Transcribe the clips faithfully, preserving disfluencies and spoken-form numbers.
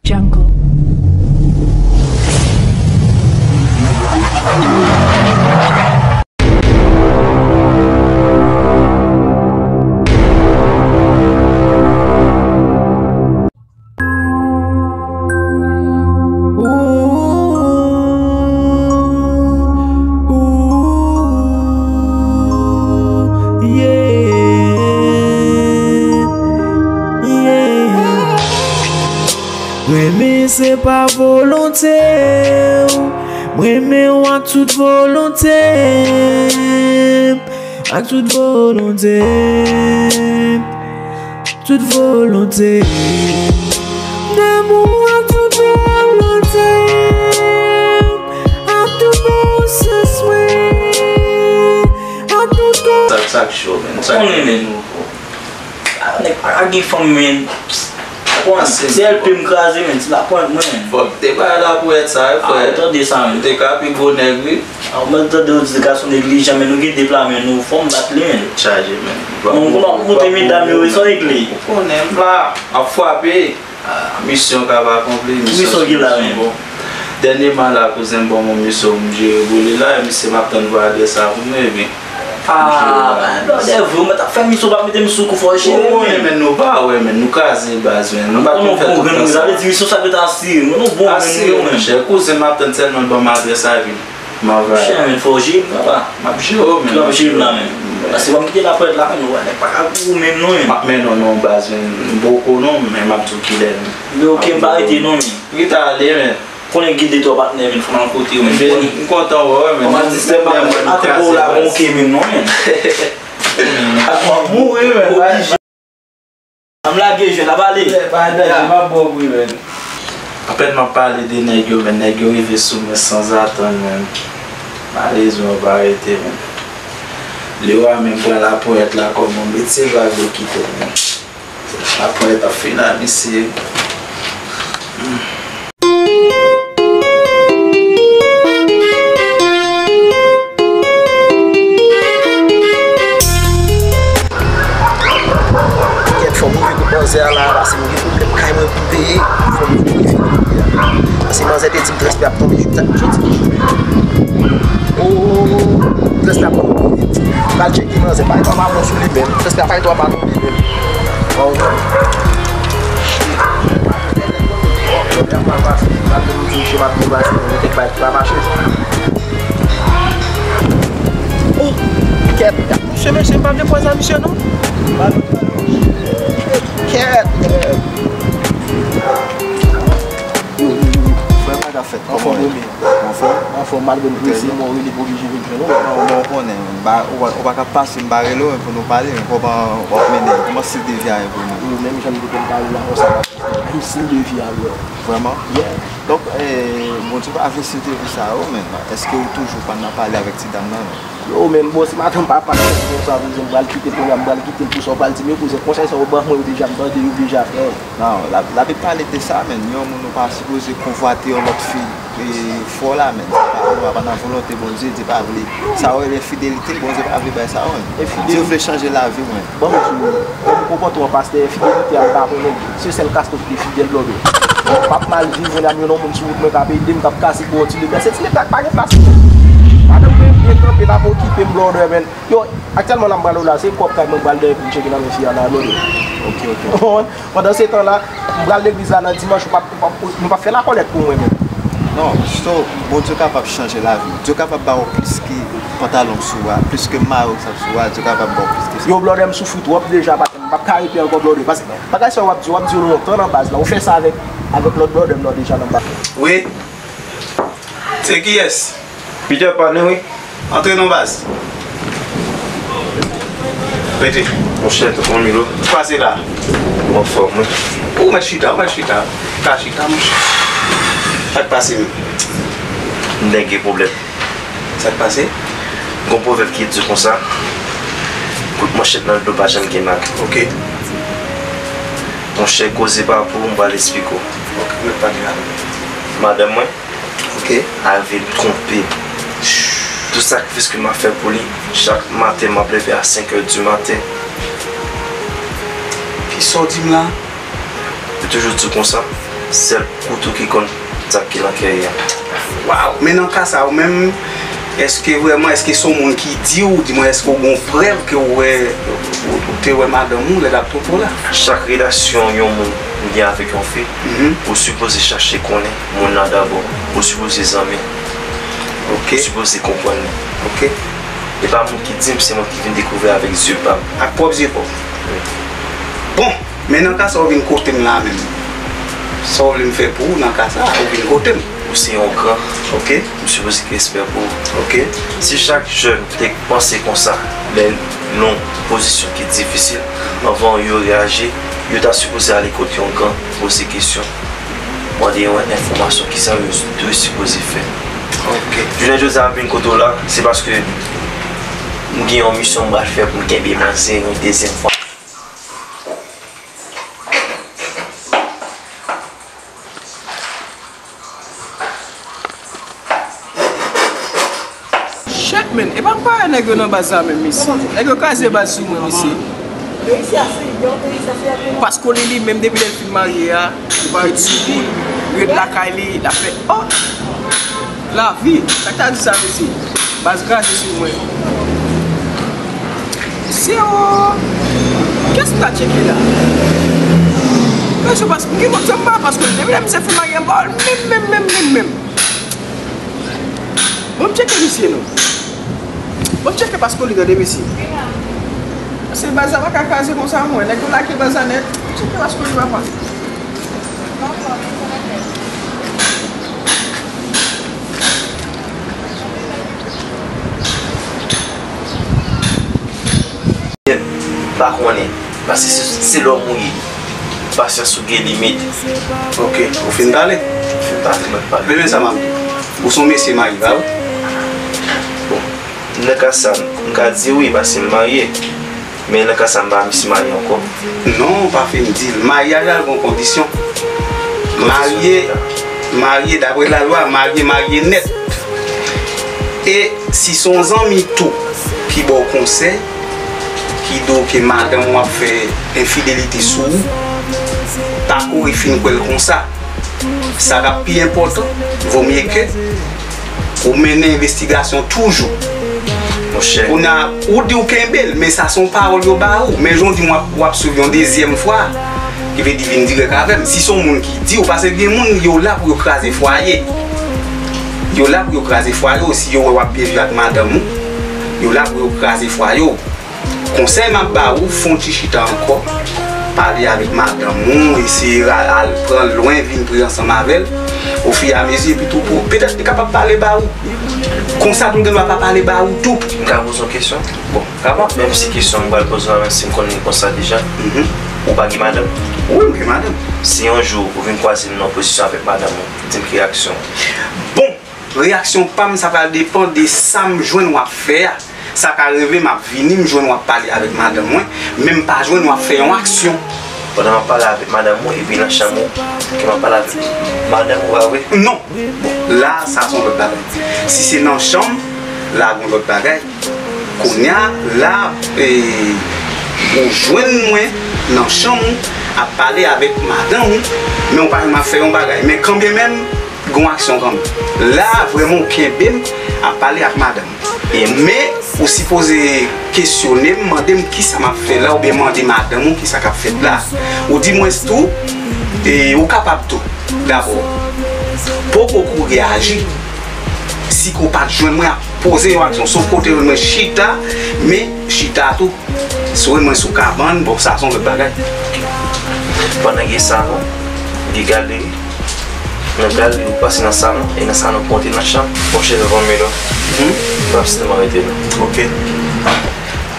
Jungle. Renmen se pa volonte w. M renmen w ak tout volonte m, ak tout volonte m, tout volonte m. Damou ak tout volonte m, ak tout bon sans mwen, ak tout kò. Sa, sa k cho, menn. Sa k cho, menn. Ah, nèg pa ka gen fanm, menn. Konn, se L P m kraze, menn. Se lapwent mwen, menn. Fòk te bay lapwent sa, wi, frè. Ah, ou tande sa, menn. Ou te ka pi gwo nèg, wi. Ah, ou mèt tande yo di gason neglijan, menn. Nou gen de pla, menn. Nou fò m bat li, menn. Chaje, menn. Bon, kouman pou moute medam yo, e sa w regle? Ou konnen m la, ap frape. Ah, misyon k ap akonpli, misyon sou misyon. Bon. Dènyèman la, kouzen m ban m yon misyon pou m jere pou li la, e misye m ap tann pou adrès la pou mwen, epi m jere la. Ah, blòdè vre, ou mèt ap fè misyon, pa mete m sou kou fò jere, menn. Ou konnen, menn, nou pa wè, menn, nou kraze baz, menn, nou pa konn fè tout tan sa. Sa vle di misyon sa gentan asire, menn, nou bon, menn, nou yo, menn. Asire, monchè, kouzen m ap tann sèlman l ban m adrès la, epi m anvayi. Monchè, menn, fò w jere m, papa. M ap jere w, menn. Fò w jere m la, menn. Paske ban m kite lapwent la, menn, ou wè, nèg pa ka goumen, non, menn. M ap mennen w non, baz, menn, m poko non, men m ap di w kilè, menn. Men oke, m pa rete non, menn. Rete ale, menn. Konnen gen de twa patnè, menn, fò m al kote yo, menn. Menn, m kontan wè w, menn. Kòman di sèlman, atè pa w la, bon, oke, menn, non, menn. Ak mwen, mouri, menn. Oblije. M lage jwèt, ap ale. Lè pa danje, m ap ba w bri, menn. Apèn m ap pale de nèg yo, menn, nèg yo rive sou mwen sanzatann, menn. Malerezman, yo pa rete, menn. Lewa menm pran laponyèt la kòm yon metye, l pa vle kite l, menn. Laponyèt ap fini ak misye. Kèt, fò m rive kot manzè a la, paske m gen pwoblèm kay mwen pou m peye. Fò m rive kote a. Paske manzè te di m transfè ap tonbe jodi, jodi ki jou. Oh, transfè ap tonbe. M al tcheke manzè, pa gen twa mawon sou li menm. Transfè a pa gen twa mawon. Oh, kèt, mesye, mesye, m pa vle kwè sa, misye, non. Kèt. Yo, yo, yo, yo. Frè, pa ka fèt. Anfòm, wi. Anfòm? Anfòm, malgre m prese, men w rele pou oblije vin jwenn ou. Non, bon, ou konnen, m pa, ou pa, ou pa ka pase, m pa rele w, men pou nou pale, men kòman w ap mennen, kòman stil de vi a ye pou nou? Yo, menm jan m te konn pale la, konsa, menm stil de vi a, bro. Vrèman? Yeah. Donk, eh, Bondye pa vle stil de vi sa yo, men èske ou toujou konn ap pale avèk ti dam nan, non? Yo, men bon, si madanm pa pase konsa, kouzen, m pral kite l kounye a, m pral kite l pou sa w pral di m yo, kouzen, konsèy sa yo ban mwen yo deja, m tande yo deja, frè. Non, la, Labib pale de sa, men yon moun ou pa sipoze konvwate yon lòt fi, e, fò la, men. Sa pa, sa pa nan volonte Bondye, Dye pa vle. Sa yo rele enfidelite, Bondye pa vle bay sa, men. Enfidelite. Dye vle chanje lavi mwen. Bon, m di w, kòm ou konpòte w an pastè, enfidelite a, m pa konnen. Se sèl kastwòf ki fidèl, blòdè. M ap mal viv, mwen, m ap jwenn yon moun sou wout mwen k ap ede m, k ap kase pou yon ti nèg. Se ti nèg la k pa gen plas pou mwen. Madanm mwen byen kanpe, l ap okipe m, blòdè, men. Yo, aktyèlman la m pral la, se kòb kay mwen m pral dèyè pou m tcheke nan men fi a la, blòdè. Ok, ok. Ou konprann? Pandan se tan la, m pral legliz la nan dimanch, ou p ap, ou p ap, nou p ap fè lakòlèt pou mwen menm. Non, so, Bondye kapab chanje lavi w. Dye kapab ba w plis ke pantalon sou a, plis ke mayo k ap sou a, Dye kapab ba w plis ke sa. Yo, blòdè, m soufri twòp deja, paske m p ap ka rete ankò, blòdè. Paske bagay sa w ap di, w ap di yo lontan nan baz la. Ou fè sa avèk, avèk lòt blòdè m nan deja nan baz. Wi. Se kiyès? Peter Pan, wi. Antre non, baz. Rete. Monchè, tonton Milo. Pase la. Ou anfòm, wi. Ou mèt chita, ou mèt chita. Ka chita, monchè. Sa k pase menm? M gen pwoblèm. Sa k pase? Gon pwovèb ki di konsa, kout manchèt nan do pa janm gen mak. Ok. Monchè, koze pa pou ou, m pral esplike w. Ok, mèt pale la. Madanm mwen, ok, arive twonpe m. Tout sakrifis ke m ap fè pou li, chak maten m ap leve a senk è di maten. Kisa w di m la? Li toujou di konsa, Sèl kouto ki konn sa ki nan kè a. Waw, men nan ka sa ou menm, èske vrèman, èske se yon moun ki di w, di mwen, èske w gen yon prèv ke w wè, ou te wè madanm ou lè l ap twonpe w la? Chak relasyon yon moun gen avèk yon fi, mhm, ou sipoze chache konnen moun nan dabò. Ou sipoze zanmi. Ok. Ou sipoze konprann li. Ok. E pa moun ki di m, se mwen ki vin dekouvri avèk zye pa m. Ak pwòp zye pa w. Wi. Bon, men nan ka sa ou vin kote m la menm. Sa ou vle m fè pou ou nan ka sa, ou vin kote m. Ou se yon gran. Ok. M sipoze gen respè pou ou. Ok. Si chak jèn te panse konsa, lè nan yon pozisyon ki difisil, anvan yo reyaji, yo ta sipoze ale kote yon gran, poze kesyon, mande yon enfòmasyon, kisa yo dwe sipoze fè. Ok. Jounen jodi a m vin kote w la, se paske m gen yon misyon m pral fè pou m kenbe manzè yon dezyèm fwa. Shit, man. E pa m pa wè nèg yo nan baz la menm, mesye. Nèg yo kraze baz sou mwen, mesye. Paske li, li menm depi lè l fin marye a, li pa ret sou moun, li ret lakay li, l ap fè, oh! Lavi, sa k ta di sa, mesye? Baz kraze sou mwen. Mesye, oh! Kiyès m ta tcheke la? Mesye, paske m gen kont sa m pa, paske depi lè misye fin marye, m pa wè l menm, menm, menm, menm, menm. Bon, m tcheke misye non. Bon, m tcheke Paskoli tande mesye. Paske baz la pa ka kraze konsa mwen. Nèg yo lage baz la nèt. M tcheke Paskoli papa. Pa konnen. Paske se, se lòm ou ye. Pasyans ou gen limit. Ok, ou fin pale? Fin pale, mwen pale. Men, men sa m ap di w. Ou se yon mesye marye, pa vre? Bon, nan ka sa, m ka di wi, paske m marye. Men nan ka sa, m pa mesye marye ankò. Non, ou pa fin di l. Maryaj la gen kondisyon. Marye, marye, daprè lalwa, marye, marye nèt. E si se yon zanmi tou ki ba w konsèy, ki di w ke madanm ou ap fè enfidelite sou ou, pa kouri fin kwè l konsa. Sa k ap pi enpòtan, vomye ke ou mennen envestigasyon toujou. Monchè. Kounye a, ou di w kenbe l, men sa se yon pawòl yo ba ou. Men jan w di m w ap, w ap swiv yon dezyèm fwa, ki vle di vin dirèk avè m. Si se yon moun ki di w, paske gen moun, yo la pou yo kraze fwaye. Yo la pou yo kraze fwaye w. Si yo wè w ap byen viv ak madanm ou, yo la pou yo kraze fwaye w. Konsèy m ap ba ou, fè yon ti chita ankò, pale avèk madanm ou, eseye ra-, al pran l lwen, vin priye ansanm avè l, ofiramezi, epi tou pou, petèt li kapab pale ba ou. Konsa tou, l gen dwa pa pale ba ou tou. M ka poze yon kesyon? Bon, kapab. Menm si kesyon m pral poze w la, menm si m konnen repons la deja, mhm, ou pa gen madanm? Wi, m gen madanm. Si yon jou ou vin kwaze m nan pozisyon avèk madanm ou, di m ki reyaksyon w? Bon, reyaksyon pa m, sa pral depann de sa m jwenn w ap fè a. Sa ka rive, m ap vini, m jwenn w ap pale avèk madanm mwen, men m pa jwenn w ap fè yon aksyon. Pandan m ap pale avèk madanm ou, epi nan chanm ou, ke m ap pale avèk madanm ou, pa vre? Non. Bon, la, sa se yon lòt bagay. Si se nan chanm, la, gon lòt bagay. Kounye a, la, e, ou jwenn mwen nan chanm ou, ap pale avèk madanm ou, men ou pa jwenn m ap fè yon bagay. Men kanmenm, gon aksyon kanmenm. La, vrèman, ou kenbe m, ap pale ak madanm. E, men, ou sipoze kesyone m, mande m kisa m ap fè la, oubyen mande madanm ou kisa k ap fèt la. Ou di mwens tou, e, ou kapab tou, dabò, poko kouri aji. Si ke w pa t jwenn mwen ap poze yon aksyon, sof ke w te jwenn mwen chita, men chita tou, si w jwenn mwen sou kabann, bon, sa se yon lòt bagay. Pandan gen salon, gen galri, nan galri ou pase nan salon, e nan salon pou monte nan chanm. Monchè, lè vann mwen la. Mhm. M p ap sitèlman rete la. Ok.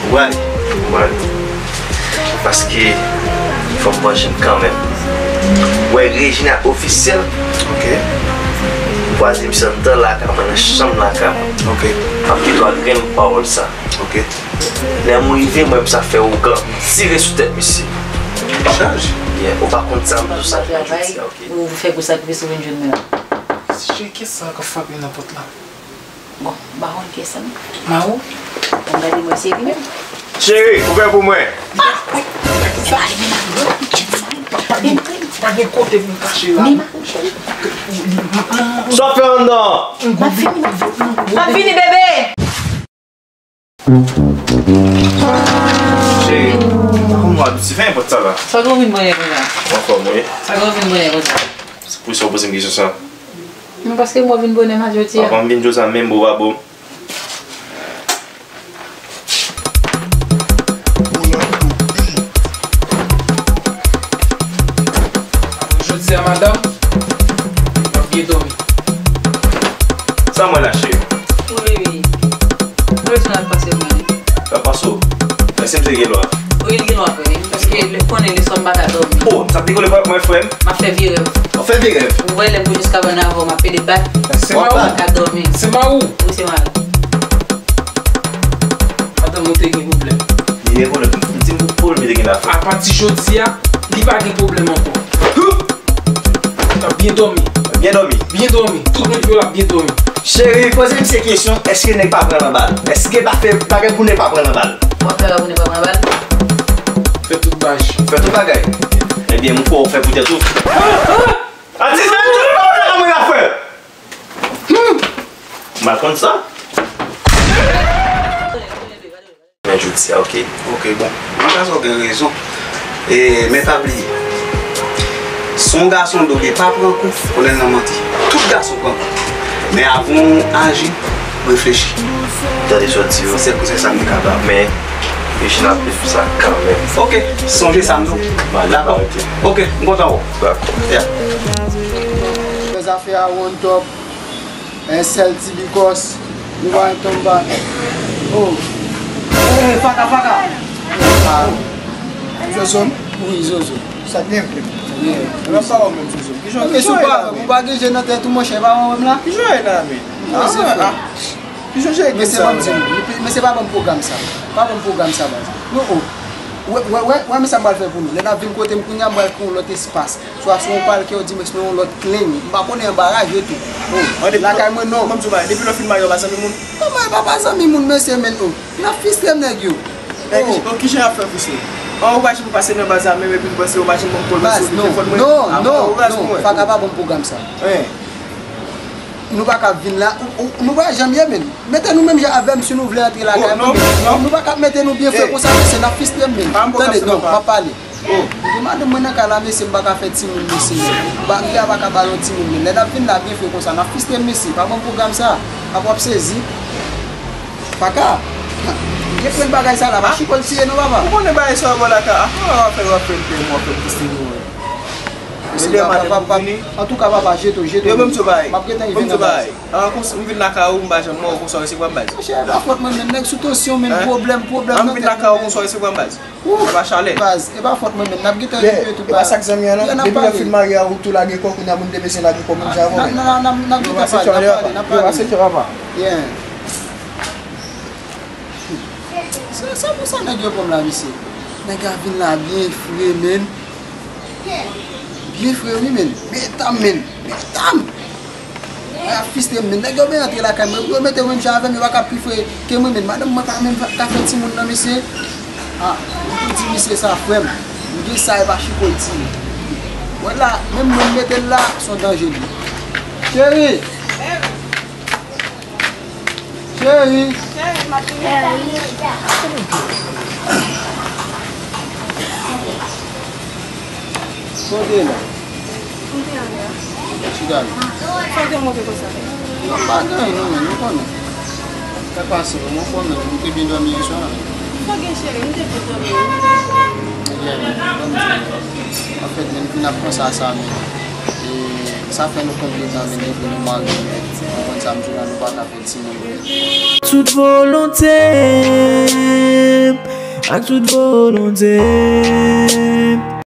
Ou prale? M prale. Paske fò m vanje m kanmenm. Wè, Regina ofisyèl. Ok. Kwaze misye anndan lakay mwen, nan chanm lakay mwen. Ok. M ap gen dwa grenn pawòl sa. Ok. Lè m rive, mwen, m sa fè ougan, m tire sou tèt misye. Chaj? Yeah, ou pa konn sa, m di w sa, jodi a, ok? Ou fè gwo sakrifis, ou vin jwenn mwen la. Cheri, kisa k ap frape nan pòt la? Bon, m pa konn kiyès sa non. Mawo? Bon, gade mwen, se li menm. Cheri, ouvè pou mwen. Ah, wi. E pa li menm ak mwen. Pa gen kote pou m kache la. Sa w ap fè anndan an? M ap vini, m ap vini, bebe. Cheri, pa konn mwen, se fè nenpòt sa la. Sa w vin bonè konsa? Anfòm, wi. Sa w vin bonè konsa? Se pou sa w poze m kesyon sa. Non, paske mwen vin bonè maten jodi a. Papa m vin jodi a menm bo pa bo. Jodi a, madanm, m ap byen dòmi. Sa mwen la, cheri? Wi, wi. Mwen bezwen al pase mwen. Al pase w? Èske m te gen lwa? Wi, l gen lwa vre, wi. Paske li konnen li sòm pa ka dòmi. Oh, sa te kole pa mwen, frè m? M ap fè vye rèv. W ap fè vye rèv? Ou wè, lè m bouj jiska bannavò, m ap pede bat. Èske m pa ka dòmi. Se mari w? Wi, se mari. Madanm ou te gen pwoblèm. Li gen pwoblèm. M di m pou pwoblèm li te gen la. Apati jodi a, li pa gen pwoblèm ankò. L ap byen dòmi. Byen dòmi. Byen dòmi. Tout moun yo l ap byen dòmi. Cheri, poze misye kesyon, èske nèg pa pran nan bal? Èske pa fè bagay pou nèg pa pran nan bal? W ap fè bagay pou nèg pa pran nan bal? Fè tout baj. Fè tout bagay. Ebyen, m kwè w fè pou tèt ou. Atis, fè tout bagay la mwen la fè. Hmm. M pa konn sa. Men jodi a, ok. Ok, bon. Mwen panse w gen rezon. E, men pa bliye. Si yon gason do li pa pran kou, konnen l nan manti. Tout gason pran kou. Men avan w aji, reflechi. Tande sa w di yo. Se sèl konsèy sa m te ka ba w. Men, reflechi nan pil sa kanmenm. Ok, sonje sa m di w. Dakò. Ok, m kontan wè w. Dakò. Yeah. Fè zafè a on top. Un sel ti bikòs, nou pa tonba. Oh. Eh, Faka, Faka. Ah. Zozo m? Wi, Zozo. Sa k gen, frè m? Bien. Mwen pa wè w menm, Zozo. Kijan, kijan w ye la, men? Ou pa gen je nan tèt ou, monchè, pa wè w menm la? Kijan w ye la, men? Non, se frè. Kijan w ye? Mesye, ban m di nou, mesye, pa ban m pwogram sa. Pa ban m pwogram sa, baz. Non, oh. Wè, wè, wè, wè, men sa m pral fè pou nou. Lè n ap vin kote m kounye a, m pral kreye yon lòt espas. Swa sou yon palke, ou di, men sinon yon lòt klen. M pa konnen anba raje tou. Oh, lakay mwen, non. Ban m di w bagay, depi lè w fin marye, w pa zanmi moun? Kòman e pa pa zanmi moun, mesye, men, oh? N ap fistre nèg yo. Oh, kijan y ap fè fistre? Oh, ou pa janm pase nan baz la menm, epi m panse ou pa janm ban m kòl mwen sou telefòn mwen? Non, non, non, Faka pa ban m pwogram sa. Nou pa ka vin la, ou, ou, nou pa janm ye, men. Mete nou menm jan avè m si nou vle antre lakay mwen, men. Nou pa ka mete nou byen fre konsa, mesye, n ap fistre m, men. Tande, non, m ap pale. Gen madanm mwen nan kay la, mesye, m pa ka fè timoun, mesye, men. M pa, m pa ka ba yon timoun, men. Lè n ap vin la byen fre konsa, n ap fistre m, mesye. Pa ban m pwogram sa. Apre w ap sezi. Faka. Gen pwen bagay sa la, pa chikòl tiye non, papa. Ou konnen bagay sa w ap lakay. Apa w ap fè, w ap fè, w ap fè, w ap fè fistre nou, men. Mesye, papa, papa, antouka, papa, jete w, jete w. Yo, ban m di w bagay. M ap gentan rive nan baz. Ah, konsa, m vin lakay ou, m pa janm wè w konsa, w resevwa m, baz. Monchè, e pa fòt mwen menm, nèg sou tansyon, men, pwoblèm, pwoblèm. Ah, m vin lakay ou konsa, w resevwa m, baz. Ou pa chalè. Baz, e pa fòt mwen menm, n ap gentan regle tout bagay. E pa sa k zanmi an, non? Depi lè w fin marye a, ou tou lage kò, kounye a moun te bezwen lage kò menm jan avè w menm. N ap, n ap, n ap gentan pale, n ap pale, n ap pale. Bien. Se, se pou sa nèg yo pran m la, mesye. Nèg la vin la byen fre, men. Byen fre, wi, men. Bèta m, men. Bèta m. Ay, ap fistre m, men. Nèg yo byen antre lakay mwen. Pou yo mete mwen jan avè m, yo pa ka pi fre ke mwen, men. Madanm mwen pa menm ka fè timoun nan, mesye. Ah, m tou di misye sa, frè m. M gen sa, e pa chiko l di. Wè la, menm mwen m mete l la, se yon danje li. Cheri! Cheri. Cheri, m ap vini. Sa w te la? M te anlè a. Chita la. Sa w te move konsa? Non, pa gen anyen non, men, nou konnen. Sa k pase, ou anfòm, men, ou te byen dòmi yè swa la? Sa w gen, cheri? M te byen dòmi, wi. Ebyen, ban m di w, anfèt, men, nou vin ap panse a sa, men, e, sa fè nou konplike, men, depi nou marye, men, ou konprann sa m di w la, nou pa ka Tout volonte m, ak tout volonte m,